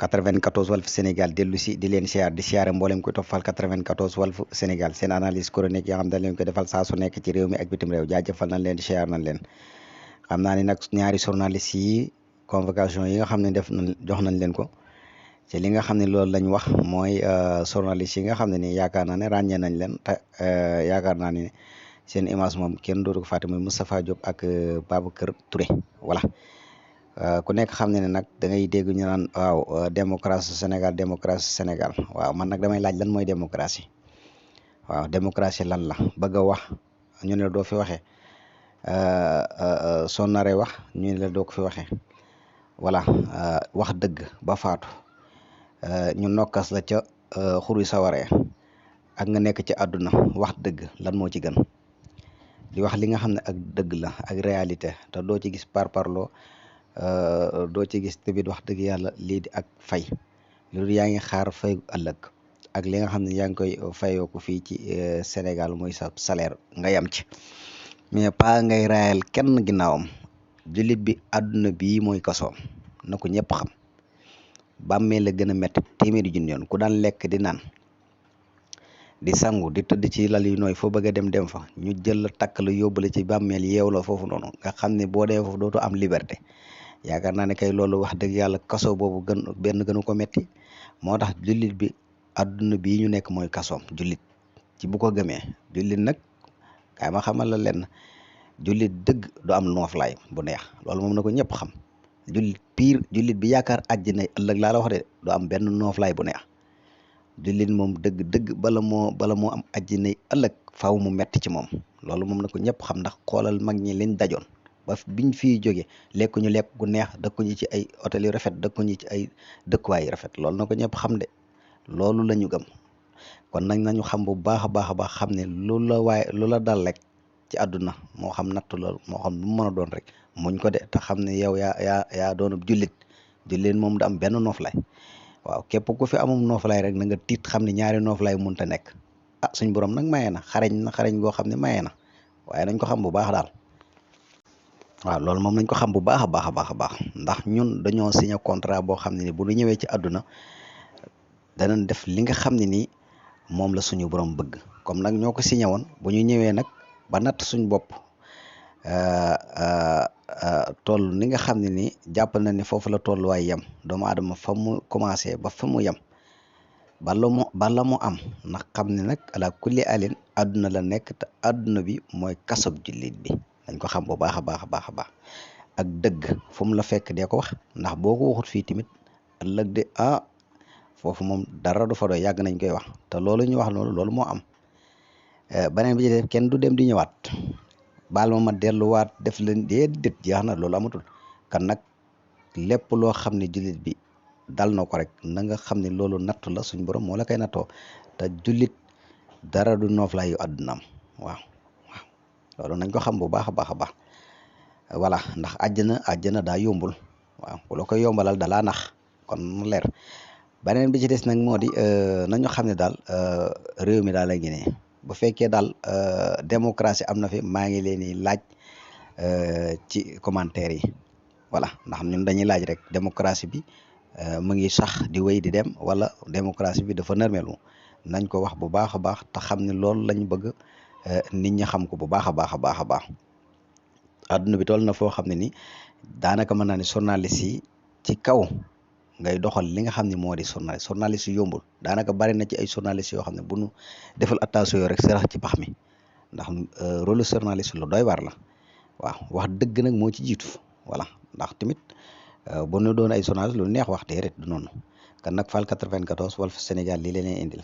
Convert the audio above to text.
94 Walf Sénégal dellu si di leen siyaar di siyaare mboolem koy toppal 94 Walf Sénégal seen analyse chronique yoo xam dañ leen ko defal saa su nekk ci réew mi ak bitim réew jaajëfal nañ leen di siyaar nañ leen. xam naa ni nag ñaari journaliste yi convocation yi nga xam ne def nañ jox nañ leen ko ci li nga xam ne loolu lañ wax mooy journaliste yi nga xam ne ni yaakaar naa ne ràññee nañ leen te yaakaar naa ni seen image moom kenn dootu ko fàtte muy Moustapha Diop ak Babacar Touré voilà. ku nekk xam ne ne nag da ngay dégg ñu naan waaw démocratie Sénégal waaw man nag damay laaj lan mooy démocratie waaw démocratie lan la bëgg a wax ñu ne doo fi waxee soo naree wax ñu ne la doo ko fi waxee voilà wax dëgg ba faatu ñu nokkas la ca xuru sawaree ak nga nekk ci àdduna wax dëgg lan moo ci gën di wax li nga xam ne ak dëgg la ak réalité te doo ci gis parparloo doo ci gis tamit wax dëgg yàlla lii di ak fay loolu yaa ngi xaar fay ëllëg ak li nga xam ne yaa ngi koy fayoo ko fii ci Sénégal muy sa salaire nga yam ci mais pas ngay raayal kenn ginnaawam jullit bi àdduna bii mooy kasoom na ko ñëpp xam bàmmee la gën a métti téeméeri junni yoon ku daan lekk di naan di sangu di tëdd ci lal yu nooy foo bëgg a dem fa ñu jël la takk la yóbbu la ci bàmmeel yeew la foofu noonu nga xam ne boo dee foofu dootu am liberté yaakaar naa ne kay loolu wax dëgg yàlla kaso boobu benn gënu ko metti moo tax jullit bi àdduna bii ñu nekk mooy kasoom jullit ci bu ko gëmee jullit nag kaay ma xamal la lenn jullit dëgg du am nooflaay bu neex loolu moom na ko ñëpp xam jullit piir jullit bi yaakaar àjjana ëllëg laa la wax de du am benn nooflaay bu neex jullit moom dëgg bala moo am àjjana ëllëg faaw mu metti ci moom loolu moom na ko ñëpp xam ndax xoolal mag ñi liñ dajoon ba biñ fiy jóge lekkuñu lekk gu neex dëkkuñu ci ay hôtel yu rafet dëkkuñu ci ay dëkkuwaay yu rafet loolu na ko ñëpp xam de loolu la ñu gëm kon nag nañu xam bu baax a baax a baax xam ne lu la dal rek ci àdduna moo xam natt loolu moo xam lu mu mën a doon rek muñ ko de te xam ne yow yaa doonub jullit moom da am benn nooflaay waaw képp ku fi amum nooflaay rek na nga tiit xam ne ñaari nooflaay mënut a nekk suñ borom nag maye na xarañ goo xam ne maye na waaye nañ ko xam bu baax daal waaw loolu moom nañ ko xam bu baax a baax a baax a baax ndax ñun dañoo signé contrat boo xam ne ni bu ñu ñëwee ci àdduna danañ def li nga xam ne nii moom la suñu borom bëgg comme nag ñoo ko signé woon bu ñu ñëwee nag ba natt suñ bopp toll ni nga xam ne nii jàpp na ni foofu la tolluwaay yem doomu aadama fa mu commencé ba fa mu yem bala mu am ndax xam ne nag ala kulli alin àdduna la nekk te àdduna bi mooy kasob jullit bi dañ ko xam bu baax a baax a baax a baax ak dëgg fu mu la fekk dee ko wax ndax boo ko waxut fii tamit ëllëg de foofu moom dara du fa doy yàgg nañ koy wax te loolu ñu wax loolu moo am beneen bi ci def kenn du dem di ñëwaat baal ma delluwaat def leen déedéet jeex na loolu amatul kan nag lépp loo xam ne jullit bi dal na ko rek na nga xam ne loolu nattu la suñ borom moo la koy nattoo te jullit dara du nooflaay yu àddunaam waaw loolu nañ ko xam bu baax a baax a baax voilà ndax àjjana daa yombul waaw ku la koy yombalal dalaa nax kon leer beneen bi ci des nag moo di nañu xam ne daal réew mi daal la ngi ne bu fekkee daal démocratie am na fi maa ngi leen di laaj ci commentaire yi voilà ndax ñun dañuy laaj rek démocratie bi mu ngi sax di wéy di dem wala démocratie bi dafa nërmelu nañ ko wax bu baax a baax te xam ne loolu lañ bëgg nit ñi xam ko bu baax a baax a baax a baax àdduna bi toll na foo xam ne ni daanaka mën naa ne journaliste yi ci kaw ngay doxal li nga xam ne moo di journaliste yu yombul daanaka bari na ci ay journaliste yoo xam ne bu nu defal attention yoo rek sarax ci pax mi ndax rôle journaliste lu doy waar la waaw wax dëgg nag moo ci jiitu voilà ndax tamit bu nu doon ay journaliste lu neex wax déedéet du noonu kan nag Fall 94 Walf Sénégal lii leen indil